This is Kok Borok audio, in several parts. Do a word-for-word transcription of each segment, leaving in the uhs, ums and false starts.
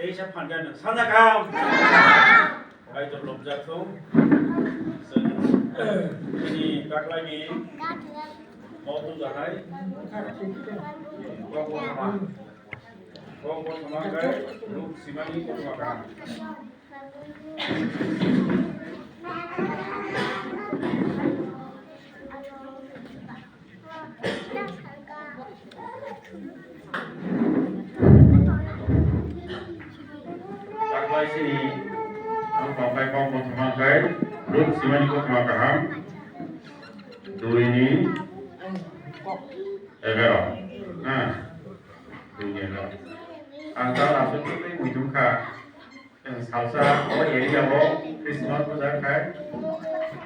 Kaisa phan khe nwng sanja kam. Kaitor lobjak thung. Chwng chini taklaini mokol jahai. Kok bo thama. Kok bo thama khe nuk simani kothoma kaham. Taklai sini ang tongkai kok bo thama khe nuk simani kothoma kaham. Dui ni egaroh. Ha. Dui ni egaroh. Ang ta aswk twi muitung kha. Chwng salsa o area o Christmas puja khai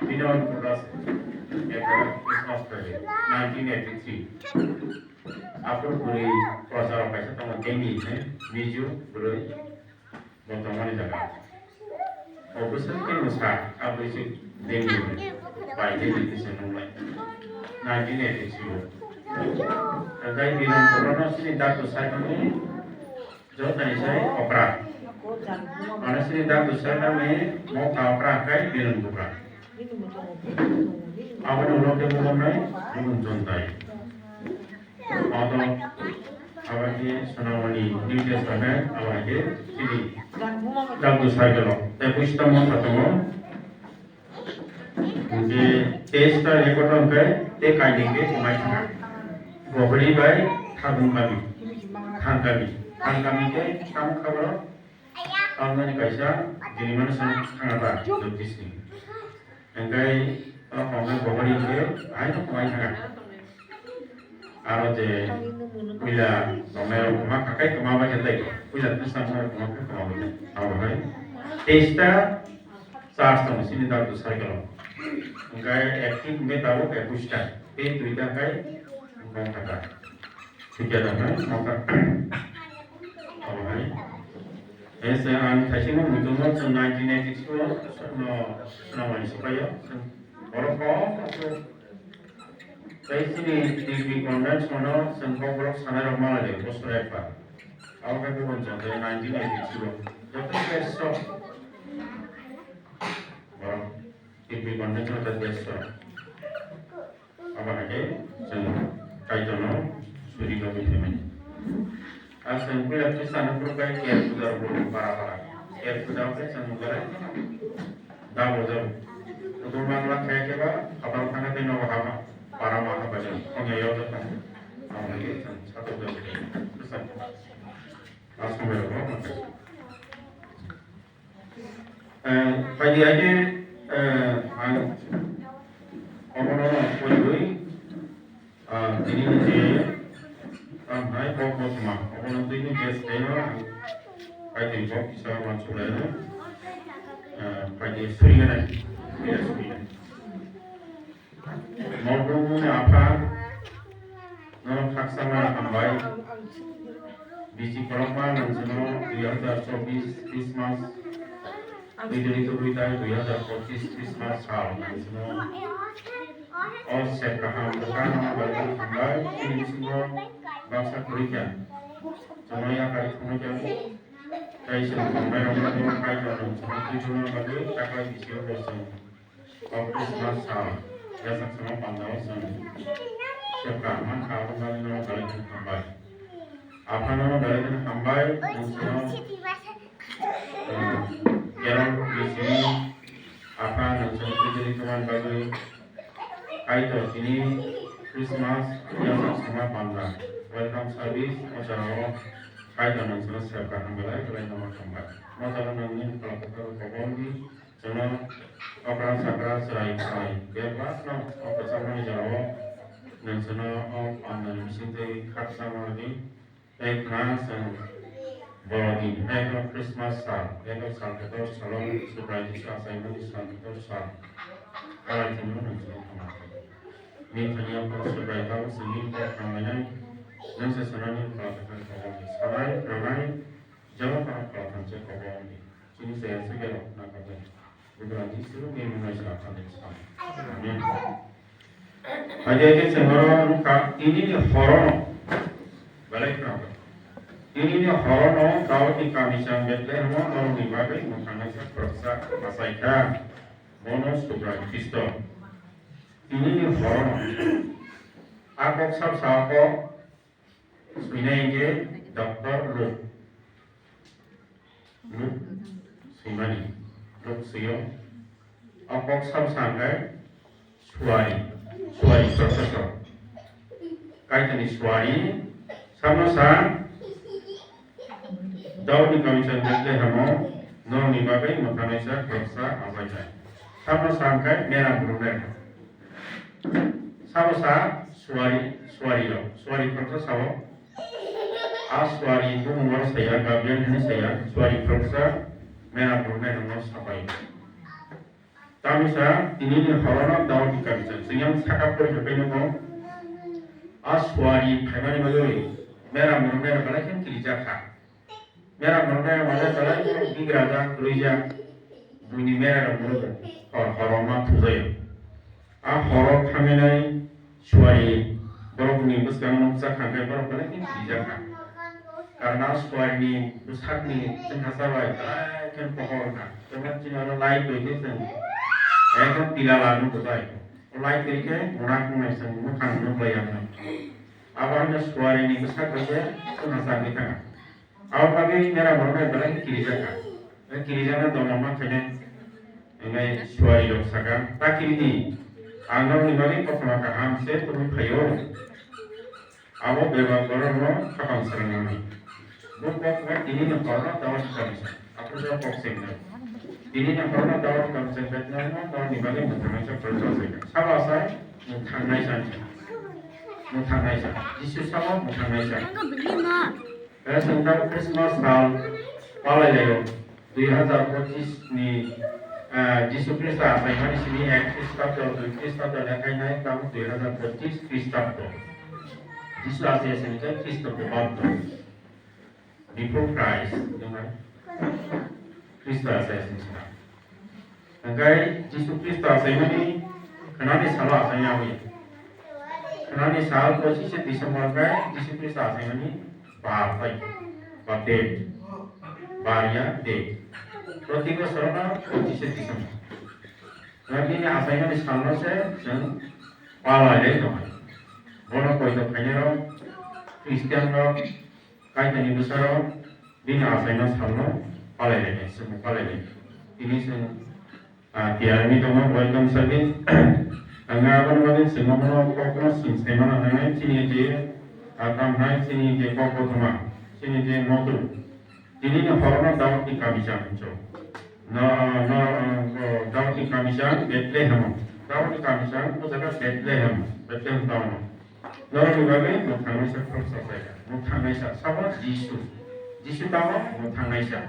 bini on puja se. Ekta Christmas khai nineteen eighty-three. Aphuru bwrwi kwcharo kaisa tongo Demi hwnwi Mizo bwrwi bo tongmani jaga. O bwswk khe mwsa aboni se Demi hwnwi bai Demi khe se nunglai nineteen eighty-three o. Tei bini on puja no sini dak bwsai mani Jotoni sai okra. Ano sini dak dusai nangni mokta okra kai bilun bukra. Aboni ulo khe bumonai bilun jontai. Oto abadi Sonamoni New Testament abadi sini dak dusai kelo. Tei puisi tamo satongo. Hingke teista record hingke te kainwi khe kwmai thangkha. Bohri bai Thabung kami, Thang kami, Thang kami khe tamo kha borok? Tamoni kaisa Jirimani song thangna ba Jyotish ni. Hingke o hongkhe Bohri khe aino kwmai thangkha. Aro je puila tongnai rok kwma khakai kwma bai khe tei puila twsang bai kwma khe kwma bai khe. Abo hai teista charge tongo sini dak dusai kalo. Hingke active hingke tabuk ekusta tei duita kai bong kaka. Duita tongnai bong kaka. Abo hai. Ese ang thaisingmo muitungo chwng nineteen eighty-two o no, no, no, sipaio. Borok kok. Tei chini T V convention-o chwng kokborok sanai rok malai de bosor ekbar. Abo khe bubun chwng tei nineteen eighty-three o joto best show. Borok T V convention-o tei best show. Abo hai khe chwng Kaitorno suri rogwi phaimani. Aswk puila Khristian rok bai ker puja rok para para. Ker puja rok khe chwng belai da bo jabo. Kutung bangla khe khe ba habar thangna tei nogo hama para ma haba jabo. Khongya yo jabo. Amo khe chwng satok jabo. Khristian. Aswk bai rok ma khe. Eh, phaidi hai khe, eh, ang omono poigwi, ah, tini ni je, ah, hai kok bo thuma, omono tini gas khaino, ang phaidi kok kisa uansuk laino, eh, phaidi suri gana, suri gana. Mokol ni apha, norok khakchangma hambai. Bisi khorokma nwng chwngno dui hazar chobbish Christmas, twi twi twi tai dui hazar pochis Christmas sal nwng chwngno o sep kaham bwkha no bai hambai. Chini bisingo baksa kwrwi kha, chwngno yakarwi thangwi kha. Tei chwng tongnai rokno bo Kaitor nwng chwngno twi thangna bagwi taklai bisi o bo chwng O Christmas sal, yasak sama pandao chwng sepka mankha, aboni bagwi nono belai kheno hambai. Aphano nono belai kheno hambai, nwng chwngno, eh, Kerala bisini apha nwng chwngno twijlwi tongmani bagwi Kaitor tini Christmas yasak sama panda welcome service o jorao Kaitor nwng chwngno sepka hambai, belai belai nono hambai. O jorao nwng nini phalak kotor kobol di. Chwngno okra sakra chwrai chwrai bebakno o kwchangmani jorao nwng chwngno o pandani bisingtwi khakchangma rwdi. Tei khna chwng borokni eko Christmas sal, eko sal kotor salo Subrai Jisu achaimani sal kotor sal. Alai chwngno nwng chwngno khna khe. Nini thani o Subrai tabuk chwngni kok khna lainai. Nwng se sanani phalak kotor kobol di. Sanai, khwnanai, jebo phano phalak thanse kobol di. Chini chaya se khe rok na kabo. Bugra Jisu ni mung bai sa kha de sa. Amen. Aje ke se horo nukha tini ni horo no. Belai khna. Tinini horono Daudni kamisong Bethlehemo norokni bagwi mwthangnaisa khoroksa achaikha, bono Subrai Khristo. Tinini horono. A kok sab sa kok swinai hinkhe Doctor Luke. Luke swimani. Luke swio. O kok sab sa hinkhe suari. Suari professor. Kaitorni suari. Samno sa Daudni kamisong Bethlehemo norokni bagwi mwthangnaisa khoroksa achaikha. Samno sa hinkhe mera borok nai. Sabo sa suari, suari rok, suari khoroksa sabo. A suari bumung oro saya, Gabriel hwnwi saya, suari khoroksa mera borok nai rokno sapai. Tamisa tinini horono Daudni kamisong. Chwng yang saka pori hapai nukho. A suari phaimani bagwi mera borok nai rok belai khe kirijak kha. Mera borok nai rok belai khe bigra jak, kwrwi jak. Buini mera rok borok hor horo ma thujaio. A horo thangnai suari borokni bwskango nukjak kha, hwnkhe borok belai khe kirijak kha. Karna suarini bwsakni chwngsacha bai belai khe pohor wngkha. Tei chini oro light bai khe chwng ekdom pila la nukgo bai. O light bai khe munak wngnai chwng mukhang nuklai ya wngnai. Abo wngkha suarini bwsak bai khe chwngsacha wngwi thangkha. Abo bagwi mera borok bai belai khe kirijak kha. Tei kirijakno doma ma khainai, hwnwi suari rok sakha, "Ta kiri di, ang norokni bagwi kothoma kaham se tubui phaio." Abo bebak borokno khapang srwngmani. Bo kok wngkha tinini horono Daudni kamisong. Aphuru kok se wngnai. Tinini horono Daudni kamisong Bethlehemo norokni bagwi mwthangnaisa khoroksa achaikha. Sabo achai, mwthangnaisa. Mwthangnaisa. Jisu sabo mwthangnaisa. Chwng tamo Christmas sal palai laio. Dui hazar pochis ni, ah, Jisu Khristo achaimani simi ek Khristabdo, dui Khristabdo lekhainai tamo dui hazar pochis Khristabdo. Jisu achai simi khe Khristo Purbanto. Before Christ, nungkha Khristo achai simi sina. Hwnkhe Jisu Khristo achaimani khwnani salo achai ya wi. Khwnani sal pochis se December khe Jisu Khristo achaimani bar pai, ba date, bar ya date. Proti bosorono pochis se December. Hwnkhe bini achaimani salno se chwng palai lai tongo. Bono poito khainai rok, Christian rok, Kaitorni bwsarok bini achaima salno palai lainai, chwngno palai lainai. Tini chwng, ah, tiyar wngwi tongo, welcome service. Ang aboni bagwi chwng abono kokno chwng sai mano nangnai, chini je, ah, tamo hai chini je kok kothoma, chini je motu. Tinini horono Daudni kamisong hinwi. No, no, no, Daudni kamisong Betlehem. Daudni kamisong o jaga Betlehem, Betlehem town. Norokni bagwi mwthangnaisa khoroksa jaga. Mwthangnaisa, sabo Jisu. Jisu tamo mwthangnaisa.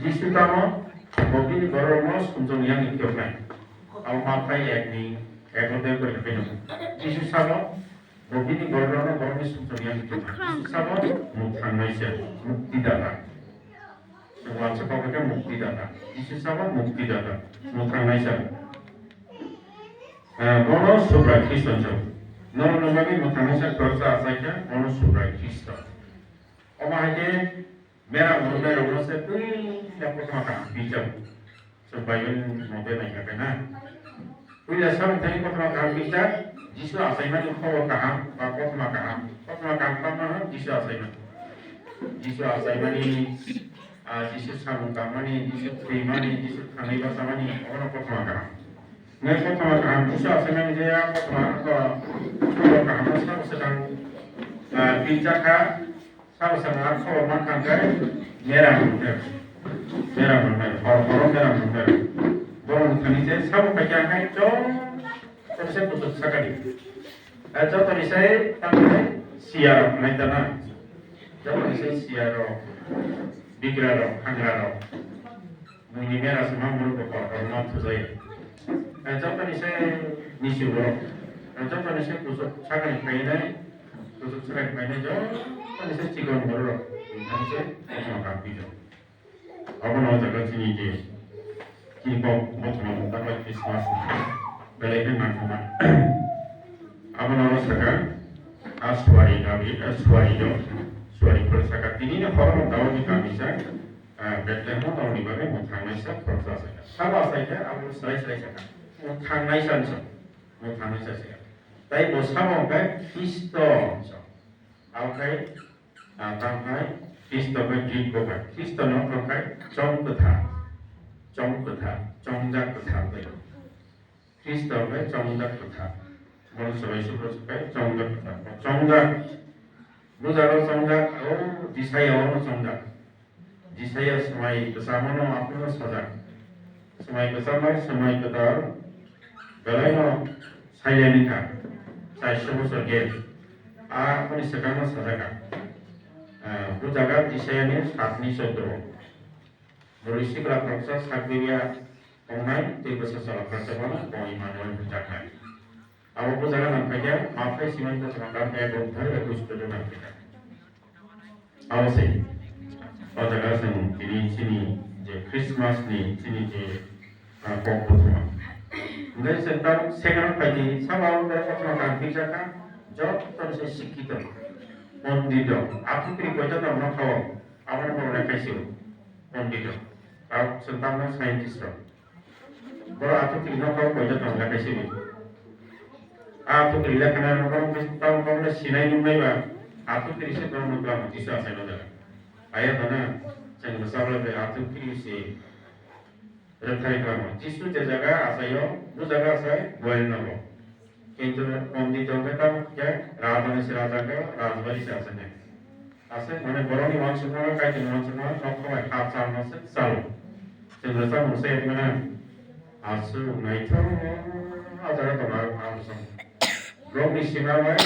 Jisu tamo bo bini borokno sumjong yang ni phiyoknai. Abo Mathai ek ni, ek ni dui kori phino. Jisu sabo bo bini borokno borokni sumjong yang ni phiyoknai. Jisu sabo mwthangnaisa, muktidata. Chwng uansuk kok khe muktidata. Jisu sabo muktidata, mwthangnaisa. Eh, bono Subrai Khristo hinwi. Norokni bagwi mwthangnaisa khoroksa achaikha, bono Subrai Khristo. Omo hai khe mera borok nai rokno se puila kothoma kaham pijak. Chwng Bible mote naikha khe na. Puila samung thani kothoma kaham pijak, Jisu achaimani khobor kaham ba kothoma kaham. Kothoma kaham tamo hwn Jisu achaimani. Jisu achaimani, ah, Jisu samung tangmani, Jisu thwimani, Jisu thangwi bachamani, obono kothoma kaham. Nai kothoma kaham Jisu achaimani je ya kothoma ko, khobor kaham no sabo swkang, ah, pijak kha. Sabo saka khobor mankha hwnkhe mera hwnkhe, mera hwnkhe, hor horo mera hwnkhe. Borok thani se sabo khaikha hwnkhe chwng, chwng se kuchuk sakani. A jotoni se tamni siyarok hwnwi tana. Jotoni se siyarok, bigrarok, hangrarok. Buini mera se ma muru bo kor kor ma thujaio. Eh, jotoni se nisi borok. Eh, jotoni se kusuk sakani phainai, kusuk sakani phainai jotoni se chikon borok rok. Buini se kothoma kaham pijak. Abono o jaga chini je, chini kok bothoma mungkha bai Christmas belai khe nangkukma. Abono oro saka, a suari dabi, a suari do, Bari phwrwk saka, tinini horo no Daudni kamisa, ah, Betlehem no Daudni bagwi mwthangnaisa khoroksa asai kha. Sabo asai kha, abo swrai swrai saka. Mwthangnaisa hinwi sa, mwthangnaisa asai kha. Tai bo sabo hwnkhe Khristo hinwi sa. Abo khai, ah, tamo khai Khristo khai Greek bo khai. Khristo no wngkha khai chong kwthar, chong kwthar, chongjak kwthar tei. Khristo hwnkhe chongjak kwthar. Bono swbai Subroso khe chongjak kwthar. Chongjak. Bujaro chongjak, o Jisaya ono chongjak. Jisaya swmai kwchamo no aphuru sajak. Swmai kwchama, swmai kwtal. Belaino sailani kha. Chairso bosor age. A, aboni swkangno sajak kha. Ah, bujaga Jisayani satni choddo. Bwrwi sikla khoroksa sak birya tongnai tei bwsa chwla khoroksa bono bo Immanuel hwnjaknai. Abo bujaga nangkhaikhe Mathai siman kothoma eko odhyay ekush kodo nangkhaikha. Abo se o jaga chwng tini chini je Christmas ni chini je, ah, kok kothoma. Hwnkhe chwng tabuk second phaidi sabo abo kothoma kang phikjakha, joto se sikkito, pondito, aphukri koito tong nokha o, abono borok lekha sio. Pondito. Tabuk chwng tamo scientist rok. Borok aphukri nokha o koito tong lekha sio. A aphukri lekha nai rok borok bis-, tamo borok sinai nungnai ba aphukri se borok nukla mo Jisu achai no jaga. Aya dana chwng bwsa bai aphukri se. Rwkthai khlamo. Jisu je jaga achaio, bo jaga achai Boel nogo. Kintu pondit hwnkhe tamo khe raja ni se raja khe rajbari se achai nai. Aswk mane borokni uansukma, Kaitorni uansukma, nokha bai ha chalma se chalo. Chwng rwchapmung se wngmano. Aswk naithok a jaga tongo ang, ang bwskango. Borokni sima bai,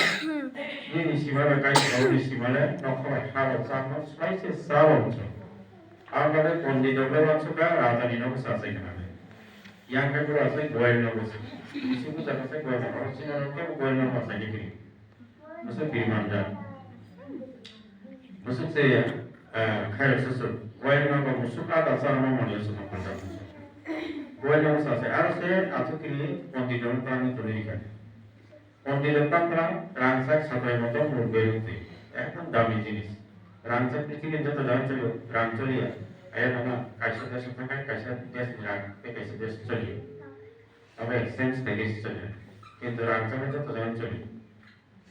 nini sima bai, Kaitor borokni sima le nokha bai ha bo chalma slai se chalo hwnwi. Ang bagwi pondit rok le uansukha, raja ni nogo se achai khna le. Yang khai bwrwi achai Boel nogo se. Bisi bwsa khe se Boel nogo. Oro chini rok khe Boel nogo achai ni kiri. Bwswk kiri manja. Bwswk se, eh, khairok se swk. Boel nogo bwswk ada chana ma manya swk ma manja. Boel nogo se achai. Aro se athukiri pondit rok no tangwi tongwi rikha. Pondit rok tamo rang, rangchak satrai motom mur beluk twi. Ekdom dami jinis. Rangchak prithibi joto jaga choli, rang choliya. Aya tongma kaisa desh thangkha, kaisa desh ni rang tei kaisa desh choliya. Abo exchange tei kaisa choliya. Kintu rangchak joto jaga choli.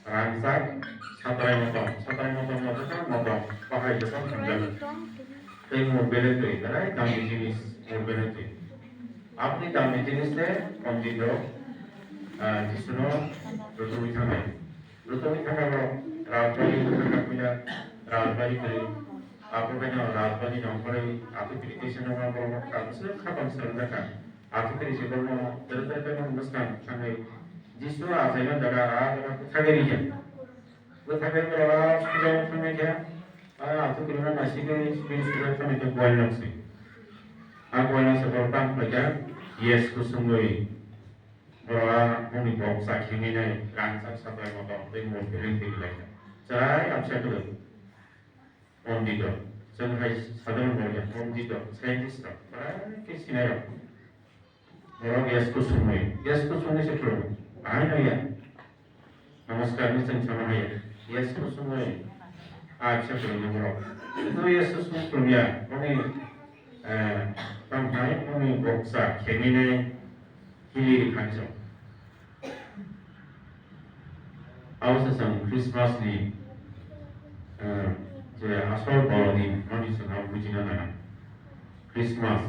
Rangchak satrai motom, satrai motom no bwswk motom, bahai bwswk hamjak. Tei mur belek twi, belai dami jinis mur belek twi. Aboni dami jinis se pondit rok, ah, Jisu no rwtugwi thangnai. Rwtugwi thangna rok rajbari thangna puila rajbari kwrwi. Abo khe no rajbari nongkhorwi athukiri teisa nokma borok no kaisa khatang swrwngjakha. Athukiri se borok no tere tere tere no bwskang thangwi Jisu achaina jaga a jaga bwthagwi rikha. Bwthagwi borok a sujao thangwi kha. A athukiri no naisigwi bini sujao thangwi kha Boel nok se. A Boel nok se borok tamo khlaikha, yes kusungwi. Borok a bongni boksa khengwi nai rangchak satrai motom tei mur belek twi laikha. Chwrai apsa kwrwi. Pondit rok. Chwng hai sadharon borok ya, pondit rok, scientist rok, kwrak khe sinai rok. Borok yes kusungwi, yes kusungwi se khulum. Ahai no ya. Namaskar ni chwng sama haya. Yes kusungwi. Acha khulum borok. Kunu yes kusung khulum ya. Boni, eh, tamo hai, boni boksa khengwi nai hili ri kha chwng. Abo se chwng Christmas ni, eh, je asol borok ni mani chwng abo bujina nana. Christmas,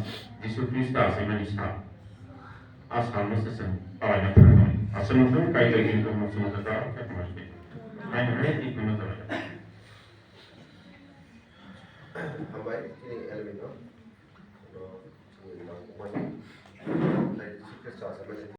Jisu Khrista achaimani sal. A salno se chwng palaina thangwi. Aswk no chwng Kaitor ni tongmo chwng no ta ta khe tongma se. Nai nai ni tongma ta. Hambai, tini Elvin no. No, chwng ni mang kumani. Jisu Khrista achaimani